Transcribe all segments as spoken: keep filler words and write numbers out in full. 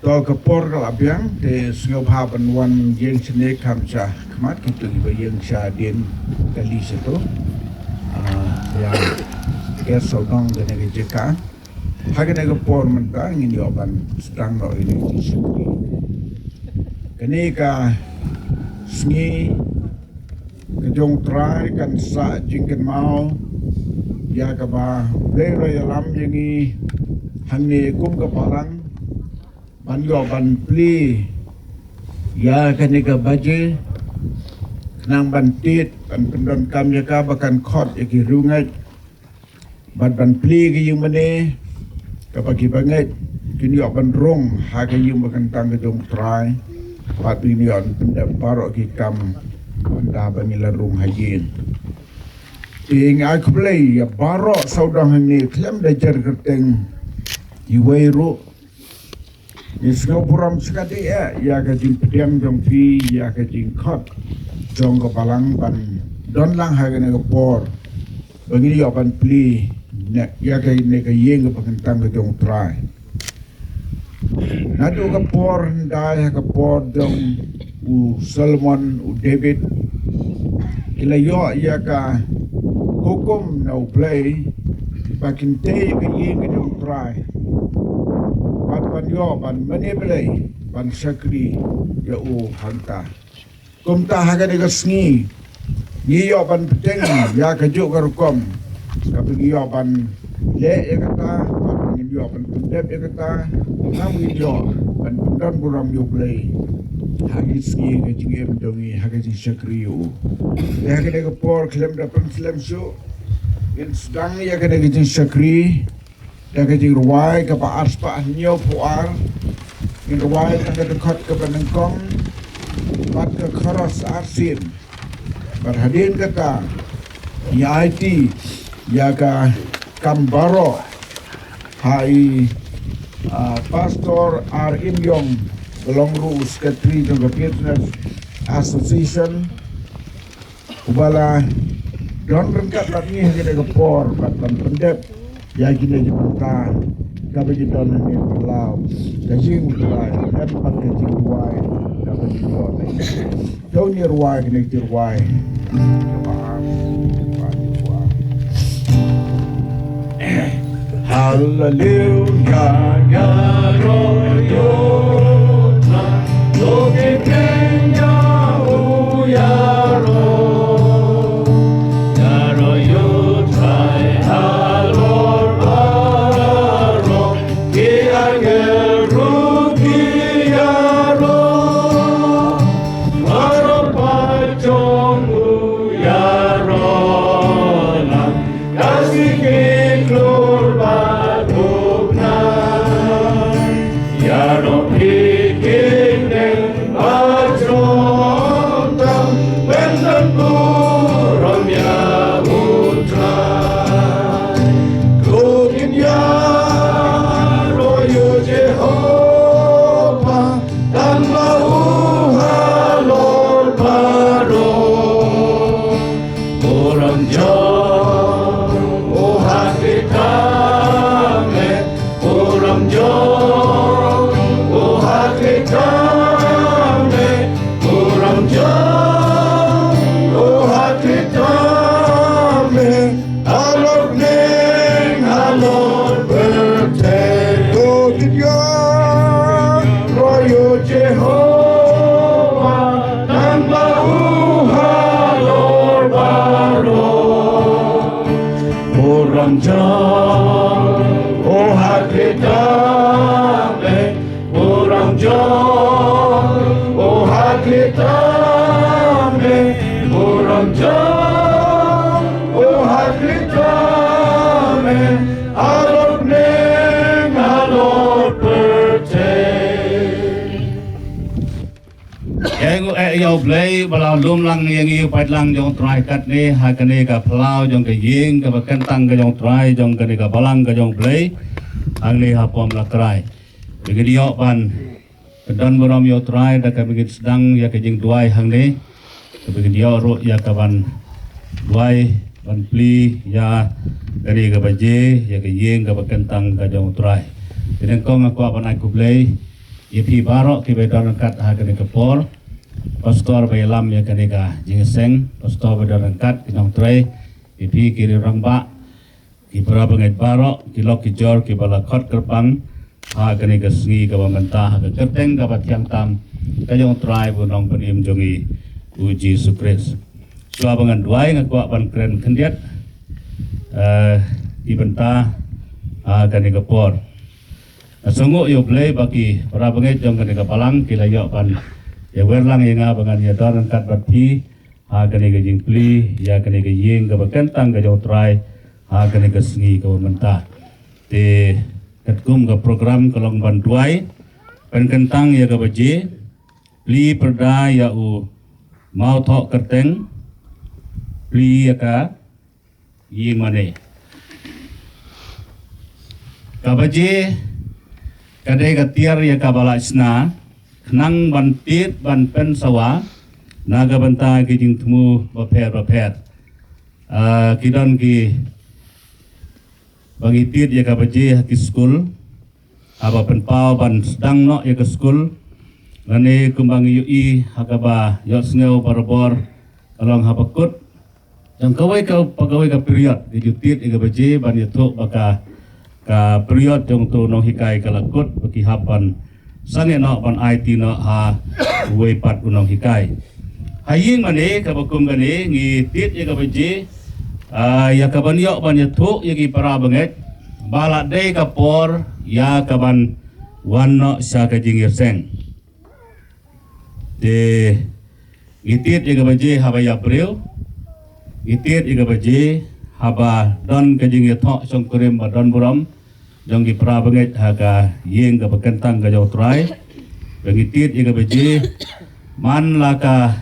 To ka por ka la biang te sngewbha ban wan ïeng shane kham sha khmat kito kiba ïeng shadien kali shato. Ah, ïa ka sawdong kane ka jaka. Ha kane ka por mynta ngin ïoh ban sdang noh ïa kane ka sngi. Kane ka sngi ka jong U Trai kan sah jingkynmaw ïa kaba U Blei u la ïalam ïa ngi hangne kum ka balang ban ïoh ban plie ïa kane ka baje khnang ban tied ban pyndonkam ïa ka ba kan khot ïa ki riewngeit bad ban plie ki ïing mane kaba ki bangeit kin ïoh ban rung ha ka ïing ba kyntang ka jong U Trai bad kin ïoh ban pyndep baroh ki kam mynta ba ngi la rung ha ïing. Te nga ai khublei ïa baroh sawdong hangne khlem da jer kyrteng iwei ruh. Ngi sngewburom shikatdei eh ïa ka jingpdiang jong phi ïa ka jingkhot jong ka balang ban don lang ha kane ka por ba ngin ïoh ban plie ne ïa kane ka ïing kaba kyntang ka jong U Trai. Naduh ka por hyndai ha ka por jong u Solomon, u David, ki la ïoh ïa ka hukum na U Blei ba kin tei ïa ka ïing ka jong U Trai bad ban ïoh ban mane Blei ban shakri ïa u hangta. Kumta ha kane ka sngi ngi ïoh ban pdiang ïa kajuh ka rukom kaba ngi ïoh ban leh ïa kata bad ngi ïoh ban pyndep ïa kata. Ngam ngi ïoh ban pyndon burom ïa U Blei ha ki sngi ka jingim jong ngi ha ka jingshakri ïa u. Te ha kane ka por khlem da pynslem shuh ngin sdang ïa kane ka jingshakri da ka jingrwai kaba arspah hynñiewphew ar. Ngin rwai tang ka dkhot kaba nyngkong bad ka chorus arsien. Bad hadien kata ngi aiti ïa ka kam baroh ha i, ah, Pastor R Imyong ba long ruh u secretary jong ka Vietnamese Association. Uba la don ryngkat bad ngi ha kane ka por bad ban pyndep ïa kine ki bynta kaba ki don hangne phyllaw ka jingduwai bad ka jingduwai kaba ki don. To ngin rwai kine ki rwai. Hallelujah, ïaroh ïa U Trai, to ki pynïaroh, ïaroh ïa U Trai halor baroh, ki angel ruh ki ïaroh, baroh ba jong u ïaroh lang. Ka sngi klur bad u bnai, ïaroh phi ki neng ba jrong tam, ban don burom ïa U Trai. To ngin ïaroh ïa u Jehobah, tang ma u halor baroh. Burom jong u ha khlieh tam eh, burom jong u ha khlieh tam eh, burom jong u ha khlieh tam eh. Halor bneng halor pyrthei, to ngin ïaroh ïa u Jehobah, tang ma u halor baroh. Burom jong u ha khlieh tam eh, burom jong u ha khlieh tam eh, burom jong u ha khlieh tam eh, halor bneng halor pyrthei. Ïa ngu eh ïa U Blei ba la lum lang ïa ngi u paidlang jong U Trai katne ha kane ka phyllaw jong ka ïing kaba kyntang ka jong U Trai, jong kane ka balang ka jong U Blei hangne ha Pom Lakrai. Ba ngin ïoh ban pyndon burom ïa U Trai da kaba ngin sdang ïa ka jingduwai hangne, kaba ngin ïoh ruh ïa ka ban duwai ban plie ïa kane ka baje, ïa ka ïing kaba kyntang ka jong U Trai. Te nyngkong nga kwah ban ai khublei ïa phi baroh kiba don ryngkat ha kane ka por, pastor ba ïalam ïa kane ka jingïaseng, pastor ba don ryngkat, ki nongtrei, ïa phi ki rangbah, ki para bangeit baroh, ki lok ki jor kiba la khot kyrpang ha kane ka sngi kaba mynta, ha ka kyrteng kaba thiang tam ka jong U Trai bad U Nongpynim jong ngi, U Jisu Khrist. Shuwa ba ngan duwai, nga kwah ban kren khyndiat, eh, ki bynta ha kane ka por. Nga sngew ïa U Blei ba ki para bangeit jong kane ka balang ki la ïoh ban ïawer lang ïa nga ba ngan ïadon ryngkat bad phi ha kane ka jingplie ïa kane ka ïing kaba kyntang ka jong U Trai ha kane ka sngi kaba mynta. Te katkum ka program ka long ban duwai, pynkyntang ïa ka baje, plie pyrda ïa u mawthoh kyrteng, plie ïa ka ïing mane. Ka baje ka dei ka tiar ïa kaba la shna, khnang ban tied ban pynsawa na ka bynta ki jingthmu bapher bapher. Ah, ki don ki ba ngi tied ïa ka baje ha ki skul, haba pynpaw ban sdang noh ïa ka skul, lane kumba ngi ïohi ha kaba ïohsngew barabor ka long haba kut jong kawei ka, pa kawei ka period, ngi ju tied ïa ka baje ban ïathuh ba ka, ka period jong uto u nonghikai ka la kut, ba ki hap ban sangeh noh ban aiti noh ha uwei pat u nonghikai. Ha ïing mane kaba kum kane ngi tied ïa ka baje, ah, ïa ka ban ïoh ban ïathuh ïa ki para bangeit ba la dei ka por ïa ka ban wan noh sha ka jingïaseng. Te ngi tied ïa ka baje haba ïap briew, ngi tied ïa ka baje haba don ka jingïathoh shongkurim ba don burom jong ki para bangeit ha ka ïing kaba kyntang ka jong U Trai. Ba ngi tied ïa ka baje man la ka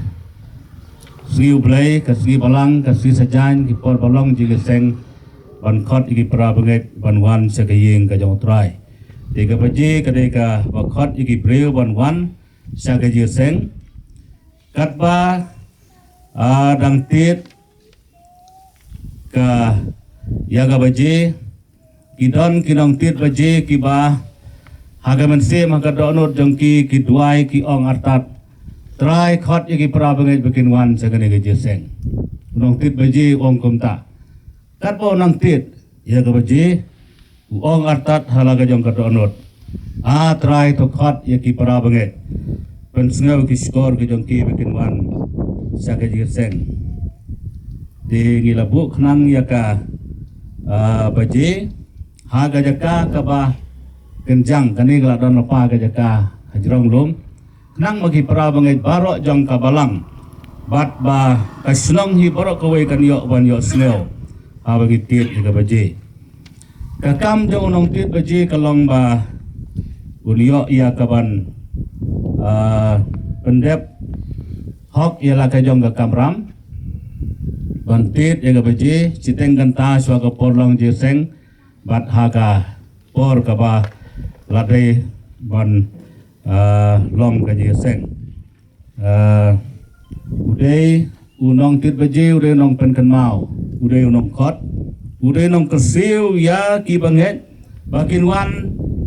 sngi U Blei, ka sngi balang, ka sngi sajan, ki por ba long jingïaseng, ban khot ïa ki para bangeit ban wan sha ka ïing ka jong U Trai. Te ka baje ka dei kaba khot ïa ki briew ban wan sha ka jingïaseng. Katba, ah, dang tied ka, ïa ka baje, ki don ki nongtied baje kiba ha ka mynsiem, ha ka dohnud jong ki, ki duwai, ki ong artat, Trai, khot ïa ki para bangeit ba kin wan sha kane ka jingïaseng. U nongtied baje u ong kumta. Katba u nongtied ïa ka baje u ong artat ha la ka jong ka dohnud, A Trai, to khot ïa ki para bangeit, pynsngew ki shkor ki jong ki ba kin wan sha ka jingïaseng. Te ngi la buh khnang ïa ka, ah, baje ha ka jaka kaba kynjang, kane ka la don lypa ka jaka hajrong lum, khnang ba ki para bangeit baroh jong ka balang bad ba ka shnong hi baroh kawei kan ïoh ban ïohsngew haba ngi tied ïa ka baje. Ka kam jong u nongtied baje ka long ba un ïoh ïa ka ban, ah, pyndep hok ïa la ka jong ka kamram ban tied ïa ka baje shiteng kynta shuwa ka por long jingïaseng bad ha ka por kaba la dei ban, ah, long ka jingïaseng. Ah, u dei u nongtied baje, u dei u nongpynkynmaw, u dei u nongkhot, u dei u nongkyrsiew ïa ki bangeit ba kin wan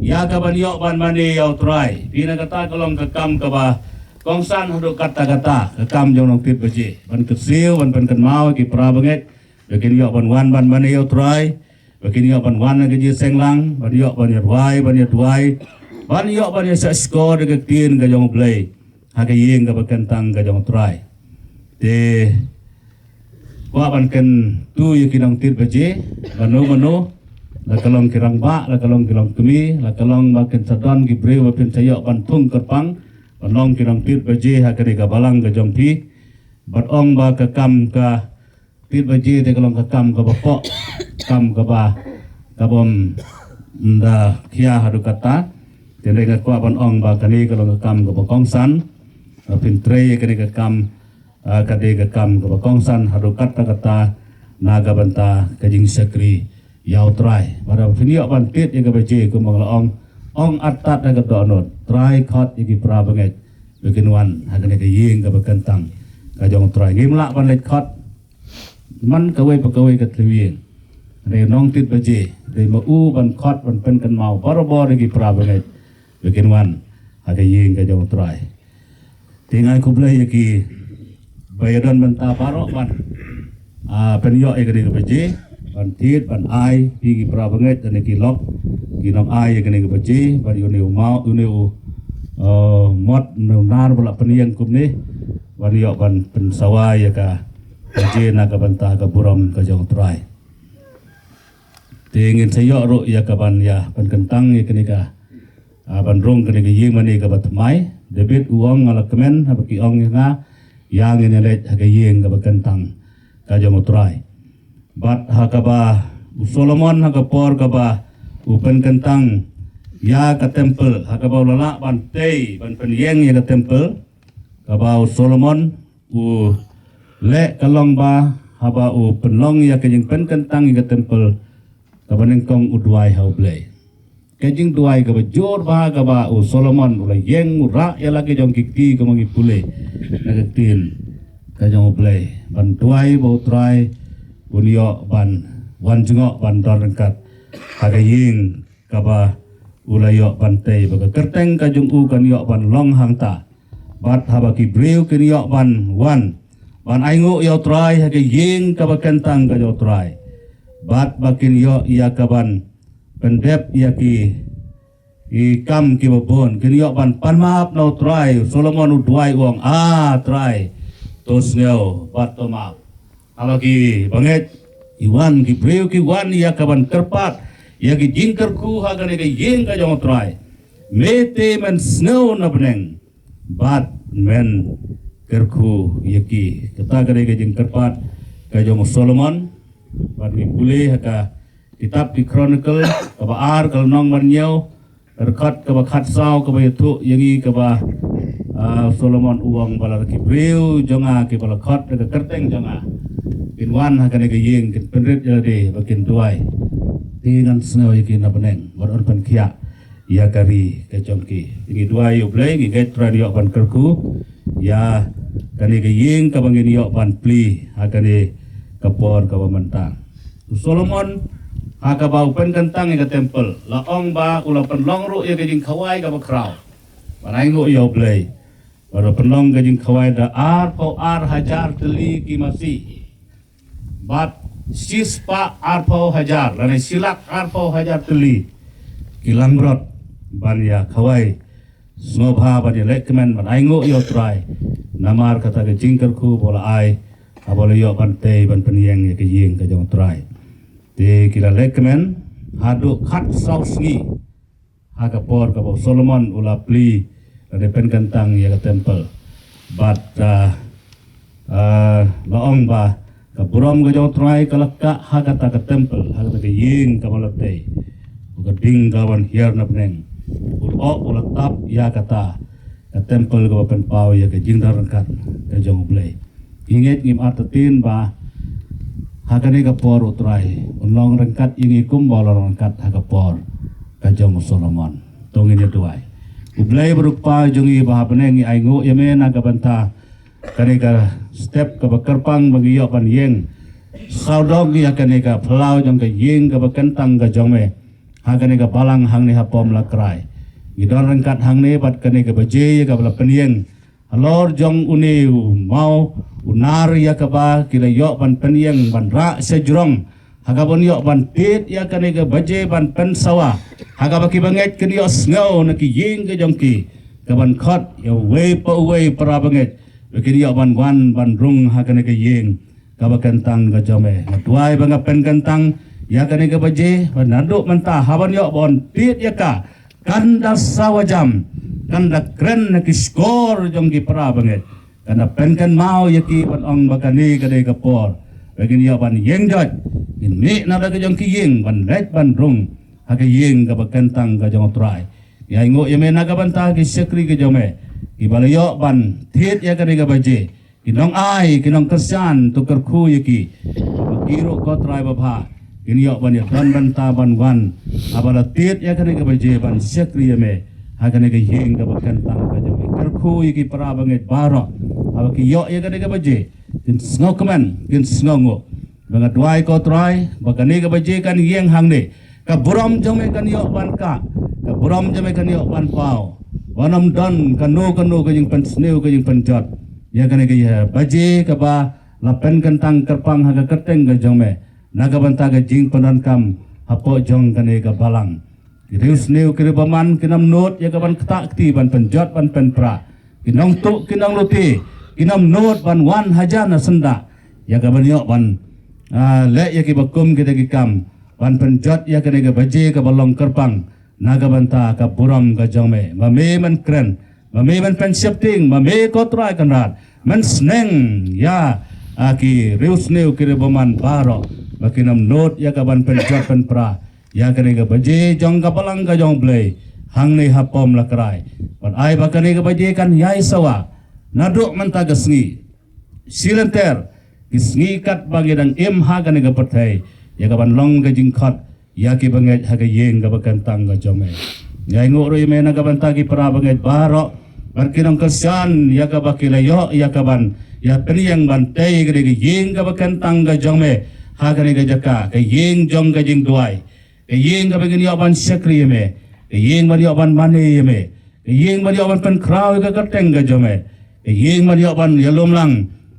ïa ka ban ïoh ban mane ïa U Trai. Phi, na kata ka long ka kam kaba kongsan haduh katta katta, ka kam jong u nongtied baje ban kyrsiew, ban pynkynmaw ïa ki para bangeit ba kin ïoh ban wan ban mane ïa U Trai, ba kin ïoh ban wan ha ka jingïaseng lang, ban ïoh ban ïarwai, ban ïaduwai, ban ïoh ban ïashah shkor da ka ktien ka jong U Blei ha ka ïing kaba kyntang ka jong U Trai. Te kwah ban kyntu ïa ki nongtied baje, mano mano, la ka long ki rangbah, la ka long ki longkmie, la ka long ba kin sa don ki briew ba phin sa ïoh ban thung kyrpang ban long ki nongtied baje ha kane ka balang ka jong phi, bad ong ba ka kam ka tied baje te ka long ka kam kaba poh, kam kaba, kabym da khia haduh katta. Te nga kwah ban ong ba kane ka long ka kam kaba kongsan, ba phin trei kane ka kam, ah, ka dei ka kam kaba kongsan haduh katta katta na ka bynta ka jingshakri ïa U Trai. Bad ba phin ïoh ban tied ïa ka baje kumba nga la ong, ong artat da ka dohnud, Trai, khot ïa ki para bangeit ba kin wan ha kane ka ïing kaba kyntang ka jong U Trai. Ngim lah ban leit khot man kawei pa kawei ka thliew ïing. Dei u nongtied baje, dei ma u ban khot, ban pynkynmaw barabor ïa ki para bangeit ba kin wan ha ka ïing ka jong U Trai. Te nga ai khublei ïa ki ba ïa don bynta baroh ban, ah, pynïoh ïa kane ka baje, ban thied ban ai, phi ki para bangeit, kane ki lok ki nong ai ïa kane ka baje, ban ïa une u maw, une u, eh, mot, une u nar ba la pynïeng kumne, ban ïoh ban pynsawa ïa ka baje na ka bynta ka burom ka jong U Trai. Te ngin sa ïoh ruh ïa ka ban ïa pynkyntang ïa kane ka, ah, ban rung kane ka ïing mane kaba thymmai. David u ong, nga la kmen haba ki ong ïa nga, ïa ngin ïa leit ha ka ïing kaba kyntang ka jong U Trai. Bad ha kaba u Solomon, ha ka por kaba u pynkyntang ïa ka temple, ha kaba u la lah ban tei ban pynïeng ïa ka temple, kaba u Solomon u leh ka long ba haba u pynlong ïa ka jingpynkyntang ïa ka temple, kaba nyngkong u duwai ha U Blei. Ka jingduwai kaba jur ba kaba u Solomon u la ïeng, u rah ïa la ki jong ki kti, kumba ngi pule na ka ktien ka jong U Blei, ban duwai ba U Trai un ïoh ban wan jngoh ban don ryngkat ha ka ïing kaba u la ïoh ban tei, ba ka kyrteng ka jong u kan ïoh ban long hangta. Bad haba ki briew kin ïoh ban wan ban ainguh ïa U Trai ha ka ïing kaba kyntang ka jong U Trai, bad ba kin ïoh ïa ka ban pyndep ïa ki, ki kam kiba bun, kin ïoh ban pan map na U Trai. U Solomon u duwai u ong, A Trai, to sngew bad to map. Haba ki bangeit ki wan, ki briew ki wan ïa ka ban kyrpad ïa ki jingkyrkhu ha kane ka ïing ka jong U Trai, me te men sngew na bneng bad men kyrkhu ïa ki. Kata ka dei ka jingkyrpad ka jong u Solomon. Bad ngi pule ha ka kitab ki Chronicle kaba ar, ka lynnong ba hynñiew, ka dkhot kaba khatsaw, kaba ïathuh ïa ngi kaba, ah, Solomon u ong ba lada ki briew jong nga kiba la khot da ka kyrteng jong nga kin wan ha kane ka ïing, kin pynrit ïa lade ba kin duwai, te ngan sngew ïa ki na bneng bad yn pynkhiah ïa ka ri ka jong ki. Ngi duwai ïa U Blei, ngi ngeit Trai un ïoh ban kyrkhu ïa kane ka ïing kaba ngin ïoh ban plie ha kane ka por kaba mynta. U Solomon, ha kaba u pynkyntang ïa ka temple, la ong ba u la pynlong ruh ïa ka jingkhawai kaba khraw. Ban ainguh ïa U Blei, ba u la pynlong ka jingkhawai da arphew ar hajar tylli ki masi, bad shispah arphew hajar, lane shilak arphew hajar tylli ki langbrot, ban ïa khawai sngewbha, ban ïa lehkmen, ban ainguh ïa U Trai namar kata ka jingkyrkhu ba u la ai, haba u la ïoh ban tei ban pynïeng ïa ka ïing ka jong U Trai. Te ki la lehkmen haduh khatsaw sngi ha ka por kaba u Solomon u la plie, la dei pynkyntang ïa ka temple. Bad, ah, ah, la ong ba ka burom ka jong U Trai ka la kah ha kata ka temple, ha kata ka ïing kaba la tei. Ba ka ding ka wan hiar na bneng, u lyoh u la tap ïa kata ka temple kaba pynpaw ïa ka jingdon ryngkat ka jong U Blei. Ngi ngeit, ngim artatien ba ha kane ka por U Trai un long ryngkat ïa ngi kumba u la long ryngkat ha ka por ka jong u Solomon. To ngin ïa duwai. U Blei ba u Kpa jong ngi ba ha bneng, ngi ainguh ïa me na ka bynta kane ka step kaba kyrpang ba ngi ïoh ban ïeng sawdong ïa kane ka phyllaw jong ka ïing kaba kyntang ka jong me, ha kane ka balang hangne ha Pom Lakrai. Ngi don ryngkat hangne bad kane ka baje ïa kaba la pynïeng halor jong une u maw u nar ïa kaba ki la ïoh ban pynïeng, ban rah sha jrong, ha kaba un ïoh ban tied ïa kane ka baje ban pynsawa, ha kaba ki bangeit kin ïoh sngew na ki ïing ka jong ki, ka ban khot ïa uwei pa uwei para bangeit ba kin ïoh ban wan ban rung ha kane ka ïing kaba kyntang ka jong me. Nga duwai ba nga pynkyntang ïa kane ka baje, ba naduh mynta ha ban ïoh ban tied ïa ka, kan da sawa jam, kan da kren na ki shkor jong ki para bangeit, kan da pynkynmaw ïa ki ban ong ba kane ka dei ka por ba kin ïoh ban ïeng joit, kin mih na da ka jong ki ïing ban leit ban rung ha ka ïing kaba kyntang ka jong U Trai. Ngi ainguh ïa me na ka bynta ki shakri ka jong me kiba la ïoh ban tied ïa kane ka baje, ki nong ai, ki nong kyrshan, to kyrkhu ïa ki. Ba ki ruh ko Trai babha kin ïoh ban ïa don bynta ban wan, haba la tied ïa kane ka baje ban shakri ïa me ha kane ka ïing kaba kyntang ka jong me. Kyrkhu ïa ki para bangeit baroh, haba ki ïoh ïa kane ka baje kin sngewkmen, kin sngewnguh. Ba nga duwai ko Trai ba kane ka baje kan ïeng hangne, ka burom jong me kan ïoh ban kah, ka burom jong me kan ïoh ban paw. Wat nym don kano kano ka jingpynsniew ka jingpynjot ïa kane ka ïa baje kaba la pynkyntang kyrpang ha ka kyrteng ka jong me na ka bynta ka jingpyndonkam hapoh jong kane ka balang. Ki riewsniew ki riewbymman kin ym nud ïa ka ban ktah kti ban pynjot ban pynpra. Ki nongtuh ki nonglute kin ym nud ban wan hajan hasyndah ïa ka ban ïoh ban, ah, leh ïa kiba kum kita ki kam ban pynjot ïa kane ka baje kaba long kyrpang na ka bynta ka burom ka jong me. Ma me men kren, ma me men pynsheptieng, ma me ko Trai Kynrad men sneng ïa, ah, ki riewsniew ki riewbymman baroh ba kin ym nud ïa ka ban pynjot pynpra ïa kane ka baje jong ka balang ka jong Blei hangne ha Pom Lakrai. Bad ai ba kane ka baje kan ïai sawa naduh mynta ka sngi shi lynter, ki sngi katba ngi dang im ha kane ka pyrthei, ïa ka ban long ka jingkhot ïa ki bangeit ha ka ïing kaba kyntang ka jong me. Ngi ainguh ruh ïa me na ka bynta ki para bangeit baroh bad ki nongkyrshan ïa kaba ki la ïoh ïa ka ban ïa pynïeng ban tei kane ka ïing kaba kyntang ka jong me ha kane ka jaka, ka ïing jong ka jingduwai, ka ïing kaba ngin ïoh ban shakri ïa me, ka ïing ban ïoh ban mane ïa me, ka ïing ban ïoh ban pynkhraw ïa ka kyrteng ka jong me, ka ïing ban ïoh ban ïalum lang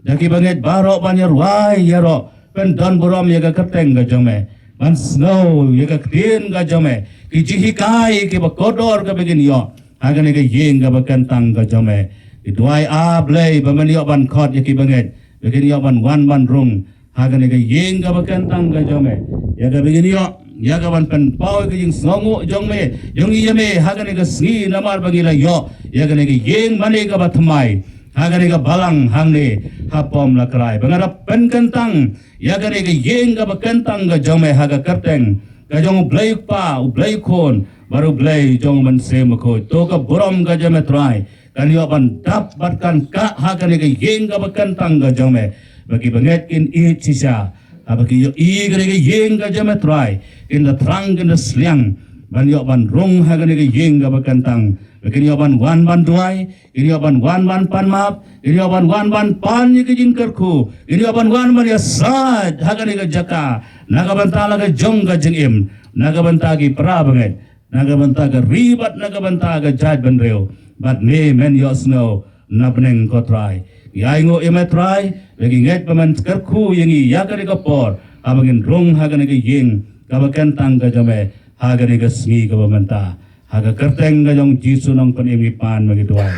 da ki bangeit baroh ban ïarwai ïaroh pyndon burom ïa ka kyrteng ka jong me, ban sngew ïa ka ktien ka jong me, ki jinghikai kiba kordor kaba ngin ïoh ha kane ka ïing kaba kyntang ka jong me. Ki duwai, A Blei, ba men ïoh ban khot ïa ki bangeit ba kin ïoh ban wan ban rung ha kane ka ïing kaba kyntang ka jong me, ïa kaba ngin ïoh ïa ka ban pynpaw ïa ka jingsngewnguh jong me, jong ngi ïa me ha kane ka sngi, namar ba ngi la ïoh ïa kane ka ïing mane kaba thymmai ha kane ka balang hangne ha Pom Lakrai, ba ngi la pynkyntang ïa kane ka ïing kaba kyntang ka jong me ha ka kyrteng ka jong U Blei U Kpa, U Blei U Khun bad U Blei jong U Mynsiem Bakhuid. To ka burom ka jong me Trai kan ïoh ban dap bad kan kah ha kane ka ïing kaba kyntang ka jong me, ba ki bangeit kin ïeit shisha haba ki ïohi kane ka ïing ka jong me Trai, kin da thrang kin da sliang ban ïoh ban rung ha kane ka ïing kaba kyntang, ba kin ïoh ban wan ban duwai, kin ïoh ban wan ban pan map, kin ïoh ban wan ban pan ïa ka jingkyrkhu, kin ïoh ban wan ban ïasaid ha kane ka jaka na ka bynta la ka jong ka jingim, na ka bynta ki para bangeit, na ka bynta ka ri bad na ka bynta ka jaitbynriew. Bad me men ïohsngew na bneng ko Trai. Ngi ainguh ïa me Trai ba ngi ngeit ba men kyrkhu ïa ngi ïa kane ka por haba ngin rung ha kane ka ïing kaba kyntang ka jong me ha kane ka sngi kaba mynta. Ha ka kyrteng ka jong Jisu Nongpynim ngi pan bad ngi duwai.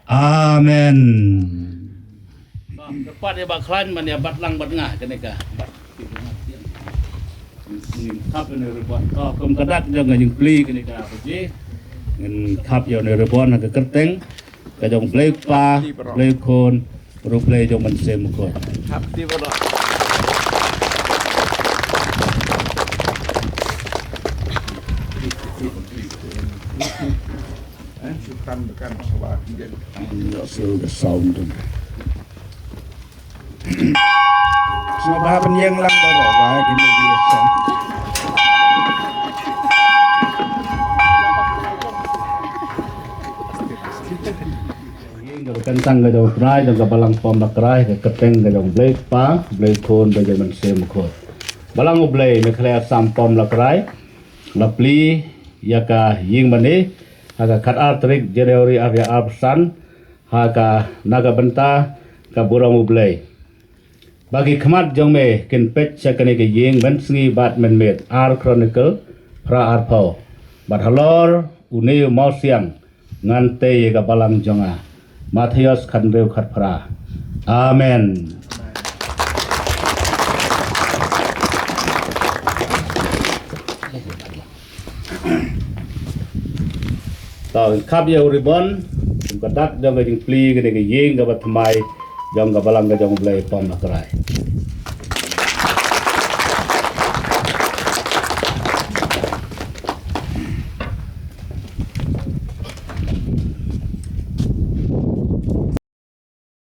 Amen. Kyrpad ïa Bah Khlaiñ ban ïa bat lang bad nga kane ka. Ngin khap ïa une u ribbon. To, kum ka dak jong ka jingplie kane ka baje, ngin khap ïa une u ribbon ha ka kyrteng ka jong U Blei U Kpa, U Blei U Khun, bad U Blei jong U Mynsiem Bakhuid. Khap ti baroh. Shukran, bukan sabar. Ïa, so ka sound tu. Sngewbha pynïeng lang baroh ba kine ki ïa seng. Ïing kaba kyntang ka jong U Trai jong ka balang Pom Lakrai, ka kyrteng ka jong U Blei U Kpa, U Blei U Khun, U Blei jong U Mynsiem Bakhuid. Balang U Blei Meghalaya Assam Pom Lakrai la plie ïa ka ïing mane ha ka khatar tarik January arhajar arphew san, ha ka, na ka bynta ka burom U Blei. Ba ki khmat jong me kin peit sha kane ka ïing mynsngi bad mynmiet, Ar Chronicle phra arphew. Bad halor une u mawsiang ngan tei ïa ka balang jong nga. Mathaios khathynriew khatphra. Amen. To, khap ïa u ribbon kum ka dak jong ka jingplie kane ka ïing kaba thymmai jong ka balang ka jong U Blei Pom Lakrai.